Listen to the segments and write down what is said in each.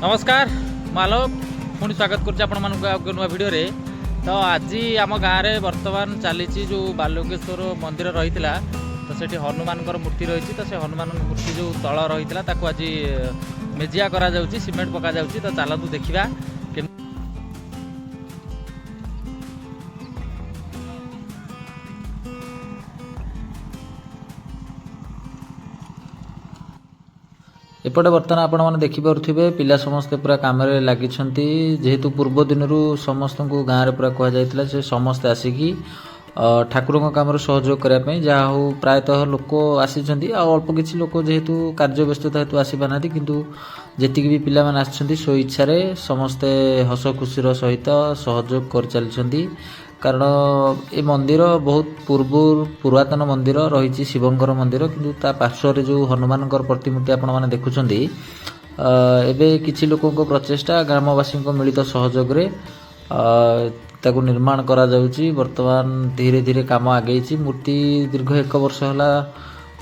ନମସ୍କାର, ମୁଁ ଆଲୋକ ପୁଣି ସ୍ୱାଗତ କରୁଛି ଆପଣମାନଙ୍କୁ ଆଉ ଏକ ନୂଆ ଭିଡ଼ିଓରେ। ତ ଆଜି ଆମ ଗାଁରେ ବର୍ତ୍ତମାନ ଚାଲିଛି ଯେଉଁ ବାଲୁକେଶ୍ୱର ମନ୍ଦିର ରହିଥିଲା, ତ ସେଠି ହନୁମାନଙ୍କର ମୂର୍ତ୍ତି ରହିଛି। ତ ସେ ହନୁମାନଙ୍କ ମୂର୍ତ୍ତି ଯେଉଁ ତଳ ରହିଥିଲା, ତାକୁ ଆଜି ମେଜିଆ କରାଯାଉଛି, ସିମେଣ୍ଟ ପକାଯାଉଛି। ତ ଚାଲନ୍ତୁ ଦେଖିବା। ଏପଟେ ବର୍ତ୍ତମାନ ଆପଣମାନେ ଦେଖିପାରୁଥିବେ, ପିଲା ସମସ୍ତେ ପୁରା କାମରେ ଲାଗିଛନ୍ତି। ଯେହେତୁ ପୂର୍ବ ଦିନରୁ ସମସ୍ତଙ୍କୁ ଗାଁରେ ପୁରା କୁହାଯାଇଥିଲା ଯେ ସମସ୍ତେ ଆସିକି ଠାକୁରଙ୍କ କାମରେ ସହଯୋଗ କରିବା ପାଇଁ। ଯାହା ହଉ, ପ୍ରାୟତଃ ଲୋକ ଆସିଛନ୍ତି ଆଉ ଅଳ୍ପ କିଛି ଲୋକ ଯେହେତୁ କାର୍ଯ୍ୟ ବ୍ୟସ୍ତତା ହେତୁ ଆସିପାରୁନାହାନ୍ତି। କିନ୍ତୁ ଯେତିକି ବି ପିଲାମାନେ ଆସିଛନ୍ତି, ସ୍ୱ ଇଚ୍ଛାରେ ସମସ୍ତେ ହସ ଖୁସିର ସହିତ ସହଯୋଗ କରିଚାଲିଛନ୍ତି। କାରଣ ଏ ମନ୍ଦିର ବହୁତ ପୂର୍ବରୁ ପୁରାତନ ମନ୍ଦିର ରହିଛି, ଶିବଙ୍କର ମନ୍ଦିର। କିନ୍ତୁ ତା ପାର୍ଶ୍ୱରେ ଯେଉଁ ହନୁମାନଙ୍କର ପ୍ରତିମୂର୍ତ୍ତି ଆପଣମାନେ ଦେଖୁଛନ୍ତି, ଏବେ କିଛି ଲୋକଙ୍କ ପ୍ରଚେଷ୍ଟା, ଗ୍ରାମବାସୀଙ୍କ ମିଳିତ ସହଯୋଗରେ ତାକୁ ନିର୍ମାଣ କରାଯାଉଛି। ବର୍ତ୍ତମାନ ଧୀରେ ଧୀରେ କାମ ଆଗେଇଛି। ମୂର୍ତ୍ତି ଦୀର୍ଘ ଏକ ବର୍ଷ ହେଲା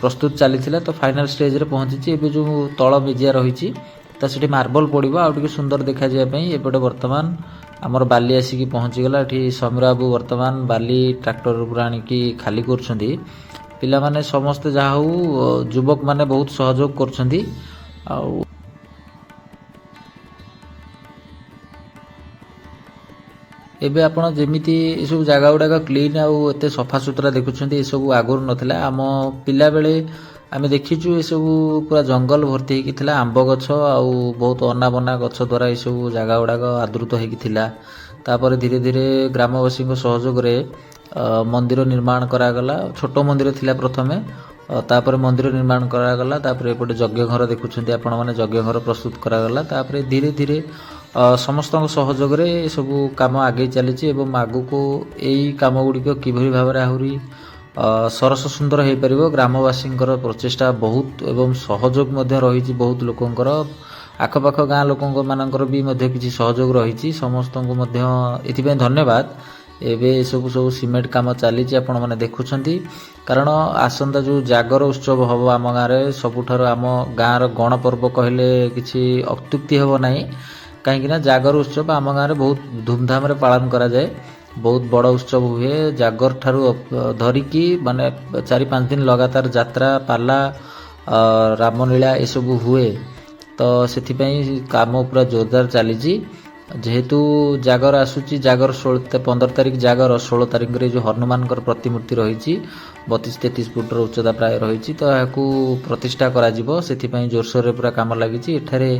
ପ୍ରସ୍ତୁତ ଚାଲିଥିଲା, ତ ଫାଇନାଲ ଷ୍ଟେଜରେ ପହଞ୍ଚିଛି। ଏବେ ଯେଉଁ ତଳ ମେଜିଆ ରହିଛି, ତ ସେଠି ମାର୍ବଲ ପଡ଼ିବ ଆଉ ଟିକେ ସୁନ୍ଦର ଦେଖାଯିବା ପାଇଁ। ଏପଟେ ବର୍ତ୍ତମାନ ଆମର ବାଲି ଆସିକି ପହଞ୍ଚିଗଲା। ଏଠି ସମୀର ବାବୁ ବର୍ତ୍ତମାନ ବାଲି ଟ୍ରାକ୍ଟର ଉପରେ ଆଣିକି ଖାଲି କରୁଛନ୍ତି। ପିଲାମାନେ ସମସ୍ତେ, ଯାହା ହଉ, ଯୁବକମାନେ ବହୁତ ସହଯୋଗ କରୁଛନ୍ତି। ଆଉ ଏବେ ଆପଣ ଯେମିତି ଏସବୁ ଜାଗା ଗୁଡ଼ାକ କ୍ଲିନ୍ ଆଉ ଏତେ ସଫାସୁତୁରା ଦେଖୁଛନ୍ତି, ଏସବୁ ଆଗରୁ ନଥିଲା। ଆମ ପିଲାବେଳେ ଆମେ ଦେଖିଛୁ, ଏସବୁ ପୁରା ଜଙ୍ଗଲ ଭର୍ତ୍ତି ହେଇକି ଥିଲା। ଆମ୍ବ ଗଛ ଆଉ ବହୁତ ଅନାବନା ଗଛ ଦ୍ୱାରା ଏସବୁ ଜାଗା ଗୁଡ଼ାକ ଆଦୃତ ହେଇକି ଥିଲା। ତାପରେ ଧୀରେ ଧୀରେ ଗ୍ରାମବାସୀଙ୍କ ସହଯୋଗରେ ମନ୍ଦିର ନିର୍ମାଣ କରାଗଲା। ଛୋଟ ମନ୍ଦିର ଥିଲା ପ୍ରଥମେ, ତାପରେ ମନ୍ଦିର ନିର୍ମାଣ କରାଗଲା। ତାପରେ ଏପଟେ ଯଜ୍ଞ ଘର ଦେଖୁଛନ୍ତି ଆପଣମାନେ, ଯଜ୍ଞ ଘର ପ୍ରସ୍ତୁତ କରାଗଲା। ତାପରେ ଧୀରେ ଧୀରେ ସମସ୍ତଙ୍କ ସହଯୋଗରେ ଏସବୁ କାମ ଆଗେଇ ଚାଲିଛି ଏବଂ ଆଗକୁ ଏଇ କାମ ଗୁଡ଼ିକ କିଭଳି ଭାବରେ ଆହୁରି ସରସ ସୁନ୍ଦର ହେଇପାରିବ, ଗ୍ରାମବାସୀଙ୍କର ପ୍ରଚେଷ୍ଟା ବହୁତ ଏବଂ ସହଯୋଗ ମଧ୍ୟ ରହିଛି ବହୁତ ଲୋକଙ୍କର। ଆଖପାଖ ଗାଁ ଲୋକଙ୍କ ମାନଙ୍କର ବି ମଧ୍ୟ କିଛି ସହଯୋଗ ରହିଛି। ସମସ୍ତଙ୍କୁ ମଧ୍ୟ ଏଥିପାଇଁ ଧନ୍ୟବାଦ। ଏବେ ଏସବୁ ସବୁ ସିମେଣ୍ଟ କାମ ଚାଲିଛି, ଆପଣମାନେ ଦେଖୁଛନ୍ତି। କାରଣ ଆସନ୍ତା ଯେଉଁ ଜାଗର ଉତ୍ସବ ହେବ ଆମ ଗାଁରେ, ସବୁଠାରୁ ଆମ ଗାଁର ଗଣପର୍ବ କହିଲେ କିଛି ଅତ୍ୟୁକ୍ତି ହେବ ନାହିଁ। କାହିଁକି ନା ଜାଗର ଉତ୍ସବ ଆମ ଗାଁରେ ବହୁତ ଧୁମଧାମରେ ପାଳନ କରାଯାଏ। ବହୁତ ବଡ଼ ଉତ୍ସବ ହୁଏ। ଜାଗର ଠାରୁ ଧରିକି ମାନେ 4-5 ଦିନ ଲଗାତାର ଯାତ୍ରା ପାଲା, ରାମଲୀଳା ଏସବୁ ହୁଏ। ତ ସେଥିପାଇଁ କାମ ପୁରା ଜୋରଦାର ଚାଲିଛି। ଯେହେତୁ ଜାଗର ଆସୁଛି, ଜାଗର 16, 15 ତାରିଖ ଜାଗର, 16 ତାରିଖରେ ଯେଉଁ ହନୁମାନଙ୍କର ପ୍ରତିମୂର୍ତ୍ତି ରହିଛି, 32-33 ଫୁଟର ଉଚ୍ଚତା ପ୍ରାୟ ରହିଛି, ତ ଏହାକୁ ପ୍ରତିଷ୍ଠା କରାଯିବ। ସେଥିପାଇଁ ଜୋରସୋରରେ ପୁରା କାମ ଲାଗିଛି। ଏଠାରେ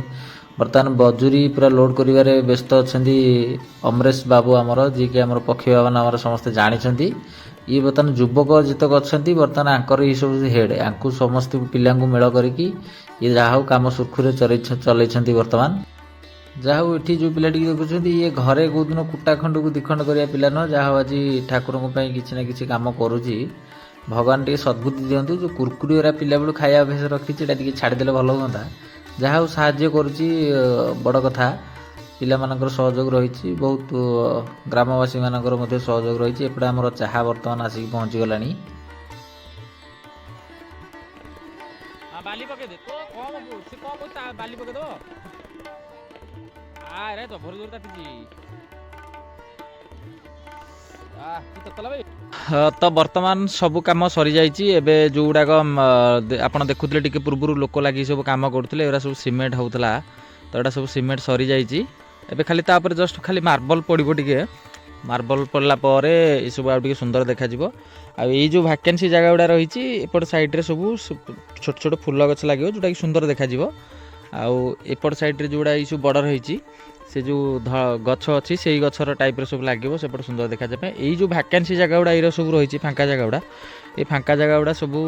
ବର୍ତ୍ତମାନ ବଜୁରୀ ପୁରା ଲୋଡ୍ କରିବାରେ ବ୍ୟସ୍ତ ଅଛନ୍ତି ଅମରେଶ ବାବୁ ଆମର, ଯିଏକି ଆମର ପକ୍ଷୀ ବାବା ନାମରେ ସମସ୍ତେ ଜାଣିଛନ୍ତି। ଇଏ ବର୍ତ୍ତମାନ ଯୁବକ ଯେତକ ଅଛନ୍ତି, ବର୍ତ୍ତମାନ ଆଙ୍କର ଇଏ ସବୁ ହେଡ୍। ଆଙ୍କୁ ସମସ୍ତ ପିଲାଙ୍କୁ ମେଳ କରିକି ଇଏ ଯାହା ହଉ କାମ ସୁରୁଖୁରୁରେ ଚଲେଇଛନ୍ତି ବର୍ତ୍ତମାନ। ଯାହା ହଉ, ଏଠି ଯେଉଁ ପିଲାଟିକି ଦେଖୁଛନ୍ତି, ଇଏ ଘରେ କୋଉଦିନ କୁଟା ଖଣ୍ଡକୁ ଦିଖଣ୍ଡ କରିବା ପିଲା ନୁହଁ। ଯାହା ହଉ, ଆଜି ଠାକୁରଙ୍କ ପାଇଁ କିଛି ନା କିଛି କାମ କରୁଛି। ଭଗବାନ ଟିକେ ସଦ୍ବୁଦ୍ଧି ଦିଅନ୍ତୁ। ଯେଉଁ କୁରକୁରି ଗୁରା ପିଲାବେଳୁ ଖାଇବା ଅଭ୍ୟାସ ରଖିଛି, ଏଇଟା ଟିକେ ଛାଡ଼ିଦେଲେ ଭଲ ହୁଅନ୍ତା। ଯାହା ହଉ, ସାହାଯ୍ୟ କରୁଛି, ବଡ଼ କଥା। ପିଲାମାନଙ୍କର ସହଯୋଗ ରହିଛି ବହୁତ, ଗ୍ରାମବାସୀମାନଙ୍କର ମଧ୍ୟ ସହଯୋଗ ରହିଛି। ଏପଟେ ଆମର ଚାହା ବର୍ତ୍ତମାନ ଆସିକି ପହଞ୍ଚିଗଲାଣି। ବାଲି ପକେଇଦେ ତୋ କମ ସେ କଣ କହୁଛି, ତା ବାଲି ପକେଇଦବ। ଆରେ, ଜବର ଜୋର ତାତିଛି। କି ତତଲା ଭାଇ! ତ ବର୍ତ୍ତମାନ ସବୁ କାମ ସରିଯାଇଛି। ଏବେ ଯେଉଁଗୁଡ଼ାକ ଆପଣ ଦେଖୁଥିଲେ ଟିକେ ପୂର୍ବରୁ, ଲୋକ ଲାଗି ସବୁ କାମ କରୁଥିଲେ, ଏଗୁଡ଼ା ସବୁ ସିମେଣ୍ଟ ହେଉଥିଲା। ତ ଏଇଟା ସବୁ ସିମେଣ୍ଟ ସରିଯାଇଛି। ଏବେ ଖାଲି ତାପରେ ଜଷ୍ଟ ଖାଲି ମାର୍ବଲ ପଡ଼ିବ ଟିକେ। ମାର୍ବଲ ପଡ଼ିଲା ପରେ ଏସବୁ ଆଉ ଟିକେ ସୁନ୍ଦର ଦେଖାଯିବ। ଆଉ ଏଇ ଯେଉଁ ଭ୍ୟାକେନ୍ସି ଜାଗା ଗୁଡ଼ା ରହିଛି, ଏପଟ ସାଇଡ଼୍ରେ ସବୁ ଛୋଟ ଛୋଟ ଫୁଲ ଗଛ ଲାଗିବ, ଯେଉଁଟାକି ସୁନ୍ଦର ଦେଖାଯିବ। ଆଉ ଏପଟ ସାଇଡ଼୍ରେ ଯେଉଁଗୁଡ଼ା ଏଇ ସବୁ ବର୍ଡ଼ର ହେଇଛି, ସେ ଯେଉଁ ଗଛ ଅଛି, ସେଇ ଗଛର ଟାଇପ୍ର ସବୁ ଲାଗିବ ସେପଟେ ସୁନ୍ଦର ଦେଖାଯିବା ପାଇଁ। ଏଇ ଯେଉଁ ଭ୍ୟାକେନ୍ସି ଜାଗା ଗୁଡ଼ା ଏଇରା ସବୁ ରହିଛି, ଫାଙ୍କା ଜାଗା ଗୁଡ଼ା, ଏଇ ଫାଙ୍କା ଜାଗା ଗୁଡ଼ା ସବୁ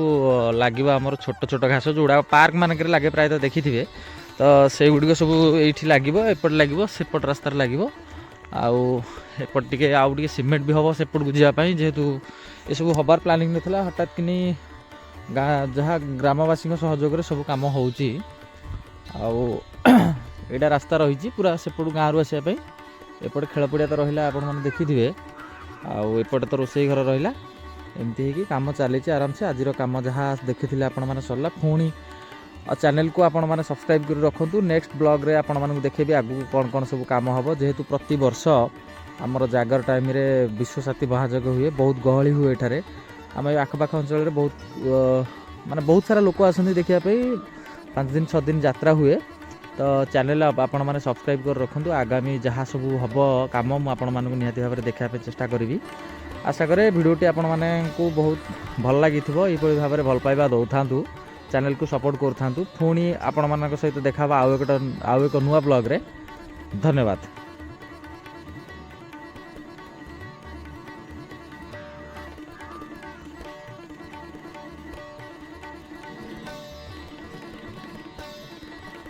ଲାଗିବ ଆମର ଛୋଟ ଛୋଟ ଘାସ, ଯେଉଁଗୁଡ଼ା ପାର୍କ ମାନଙ୍କରେ ଲାଗେ, ପ୍ରାୟତଃ ଦେଖିଥିବେ। ତ ସେଇଗୁଡ଼ିକ ସବୁ ଏଇଠି ଲାଗିବ, ଏପଟେ ଲାଗିବ, ସେପଟ ରାସ୍ତାରେ ଲାଗିବ। ଆଉ ଏପଟ ଟିକେ ଆଉ ଟିକେ ସିମେଣ୍ଟ ବି ହେବ ସେପଟକୁ ଯିବା ପାଇଁ। ଯେହେତୁ ଏସବୁ ହେବାର ପ୍ଲାନିଂ ନଥିଲା, ହଠାତ୍ କିନି ଗାଁ ଯାହା ଗ୍ରାମବାସୀଙ୍କ ସହଯୋଗରେ ସବୁ କାମ ହେଉଛି। ଆଉ ଏଇଟା ରାସ୍ତା ରହିଛି ପୁରା ସେପଟୁ ଗାଁରୁ ଆସିବା ପାଇଁ। ଏପଟେ ଖେଳ ପଡ଼ିଆ ତ ରହିଲା, ଆପଣମାନେ ଦେଖିଥିବେ। ଆଉ ଏପଟେ ତ ରୋଷେଇ ଘର ରହିଲା। ଏମିତି ହେଇକି କାମ ଚାଲିଛି ଆରାମସେ। ଆଜିର କାମ ଯାହା ଦେଖିଥିଲେ ଆପଣମାନେ, ସରିଲା। ପୁଣି ଆଉ ଚ୍ୟାନେଲକୁ ଆପଣମାନେ ସବସ୍କ୍ରାଇବ୍ କରି ରଖନ୍ତୁ। ନେକ୍ସଟ ବ୍ଲଗ୍ରେ ଆପଣମାନଙ୍କୁ ଦେଖେଇବି ଆଗକୁ କ'ଣ କ'ଣ ସବୁ କାମ ହେବ। ଯେହେତୁ ପ୍ରତିବର୍ଷ ଆମର ଜାଗର ଟାଇମ୍ରେ ବିଶ୍ୱଶାନ୍ତି ମହାଯଜ୍ଞ ହୁଏ, ବହୁତ ଗହଳି ହୁଏ ଏଠାରେ। ଆମ ଏ ଆଖପାଖ ଅଞ୍ଚଳରେ ବହୁତ ମାନେ ବହୁତ ସାରା ଲୋକ ଆସନ୍ତି ଦେଖିବା ପାଇଁ। 5 ଦିନ 6 ଦିନ ଯାତ୍ରା ହୁଏ। ତ ଚ୍ୟାନେଲ ଆପଣମାନେ ସବସ୍କ୍ରାଇବ୍ କରି ରଖନ୍ତୁ। ଆଗାମୀ ଯାହା ସବୁ ହେବ କାମ, ମୁଁ ଆପଣମାନଙ୍କୁ ନିହାତି ଭାବରେ ଦେଖିବା ପାଇଁ ଚେଷ୍ଟା କରିବି। ଆଶା କରେ ଭିଡ଼ିଓଟି ଆପଣମାନଙ୍କୁ ବହୁତ ଭଲ ଲାଗିଥିବ। ଏହିଭଳି ଭାବରେ ଭଲ ପାଇବା ଦେଉଥାନ୍ତୁ, ଚ୍ୟାନେଲକୁ ସପୋର୍ଟ କରୁଥାନ୍ତୁ। ପୁଣି ଆପଣମାନଙ୍କ ସହିତ ଦେଖା ହେବ ଆଉ ଏକ ନୂଆ ବ୍ଲଗ୍ରେ। ଧନ୍ୟବାଦ।